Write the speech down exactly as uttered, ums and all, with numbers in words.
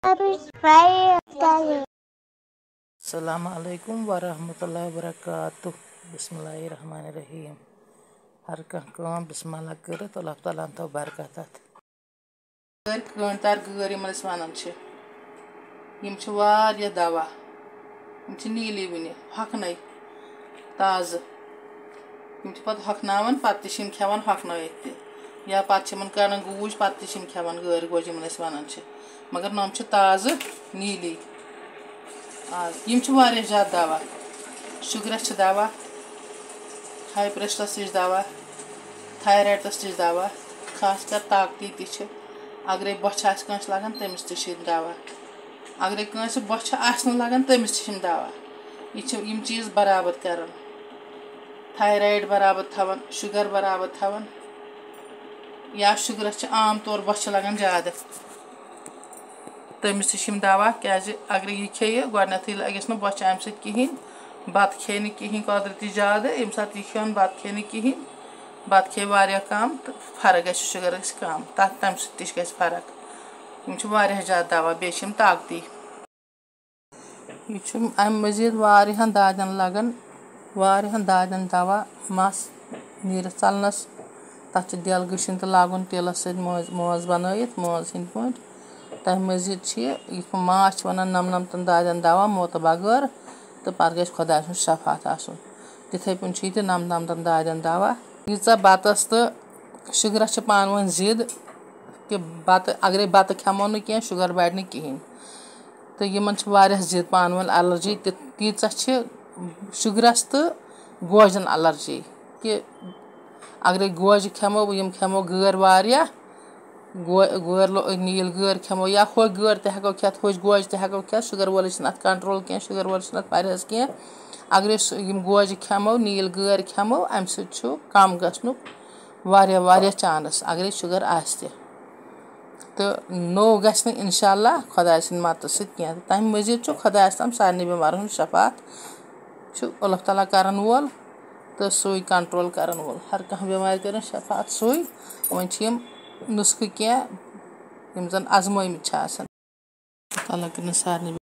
Subscribe کریں۔ السلام علیکم ورحمۃ اللہ وبرکاتہ۔ بسم اللہ الرحمن الرحیم۔ ہر کانٛہہ کٲم بسم اللہ کٔرِتھ، اللہ تعالیٰ ہن تھٲو برکت اتھ۔ گٲرۍ کٲنۍ تار گٲر یِمن أسۍ وَنان چھِ، یِم چھِ واریاہ دوا، یِم چھِ نیٖلی وٕنہِ ہۄکھنَے تازٕ۔ یِم چھِ پَتہٕ ہۄکھناوان، پَتہٕ تہِ چھِ یِم کھٮ۪وان ہۄکھنٲوِتھ تہِ، یا پَتہٕ چھِ یِمَن کَڑان گوٗج، پَتہٕ تہِ چھِ یِم کھٮ۪وان گٲرۍ گوجہِ یِمَن أسۍ وَنان چھِ، مگر نۄم چھِ تازٕ نیٖلی۔ آ، یِم چھِ واریاہ زیادٕ دوا، شُگرَس چھِ دوا، ہاے پریشرَس تہِ چھِ دوا، تھایرایڈَس تہِ چھِ دوا، خاص کر طاقتی تہِ چھِ۔ اگرے بۄچھِ آسہِ کٲنٛسہِ لَگان، تٔمِس تہِ چھِ یِم دوا۔ اگرے کٲنٛسہِ بۄچھِ آسہِ نہٕ لَگان، تٔمِس تہِ چھِ یِم دوا۔ یہِ چھِ یِم چیٖز برابر کران، تھایرایڈ برابر تھاوان، شُگر برابر تھاوان، یا شُگرَس چھِ عام طور بۄچھِ لَگان زیادٕ، تٔمِس تہِ چھِ یِم دوا۔ کیٛازِ اگرے یہِ کھیٚیہِ گۄڈٕنٮ۪تھٕے، لَگٮ۪س نہٕ بۄچھِ اَمہِ سۭتۍ کِہیٖنۍ، بَتہٕ کھیٚیہِ نہٕ کِہیٖنۍ قۄدرٔتی زیادٕ، ییٚمہِ ساتہٕ یہِ کھیوٚن بَتہٕ کھیٚیہِ نہٕ کِہیٖنۍ، بَتہٕ کھیٚیہِ واریاہ کَم تہٕ فرق گژھِ، شُگر گژھِ کَم، تَتھ تَمہِ سۭتۍ تہِ چھِ گژھِ فرق۔ یِم چھِ واریاہ زیادٕ دوا، بیٚیہِ چھِ یِم طاقتی۔ یہِ چھُ اَمہِ مٔزیٖد واریاہَن دادٮ۪ن لَگان، واریاہَن دادٮ۪ن دوا، مَس نیٖرِتھ ژَلنَس، تَتھ چھِ دٮ۪ل گٔشِنۍ تہٕ لاگُن تیٖلَس سۭتۍ مٲنٛز، مٲنٛز بَنٲیِتھ، مٲنٛز ہِنٛدۍ پٲٹھۍ۔ تَمہِ مٔزیٖد چھِ یہِ، یِتھ پٲٹھۍ ماچھ چھِ وَنان نَم نَمتَن دادٮ۪ن دوا موتہٕ بغٲر، تہٕ پَتہٕ گژھِ خۄداے سُنٛد شفاعت آسُن۔ تِتھَے پٲٹھۍ چھِ یہِ تہِ نَم نَمتَن دادٮ۪ن دوا۔ ییٖژاہ بَتَس تہٕ شُگرَس چھِ پانہٕ ؤنۍ ضِد کہِ بَتہٕ، اگرے بَتہٕ کھٮ۪مو نہٕ کینٛہہ، شُگر بَڑِ نہٕ کِہیٖنۍ۔ تہٕ یِمَن چھِ واریاہ ضِد پانہٕ ؤنۍ الرجی، تہِ، تیٖژاہ چھِ شُگرَس تہٕ گوجَن الرجی کہِ اگرے گوجہِ کھٮ۪مو، یِم کھٮ۪مو گٲرۍ واریاہ، گو-، گٲرۍ لو-، نیٖل گٲرۍ کھٮ۪مو یا ہوٚکھۍ گٲرۍ تہِ ہٮ۪کو کھٮ۪تھ، ہوٚچھ گوجہِ تہِ ہٮ۪کو کھٮ۪تھ، شُگر وٲلِس چھِنہٕ اَتھ کنٹرول کینٛہہ، شُگر وٲلِس چھِنہٕ اَتھ پرہیز کینٛہہ۔ اگرے سُہ، یِم گوجہِ کھٮ۪مو، نیٖل گٲرۍ کھٮ۪مو، اَمہِ سۭتۍ چھُ کَم گژھنُک واریاہ، واریاہ چانس، اگرے شُگر آسہِ تہِ۔ تہٕ نوٚو گژھِ نہٕ اِنشاء اللہ خۄداے سٕنٛدِ مدتہٕ سۭتۍ کینٛہہ۔ تہٕ تَمہِ مٔزیٖد چھُ خۄدایَس تام سارنٕے بٮ۪مارَن ہُنٛد شفاعت چھُ اللہ تعالیٰ کرن وول تہٕ سُے کنٹرول کرن وول۔ ہر کانٛہہ بٮ۪مارِ کرن شفاعت سُے۔ وۄنۍ چھِ یِم نُسخہٕ کینٛہہ یِم زَن آزمٲومٕتۍ چھِ آسان۔ اللہ کرن سارنٕے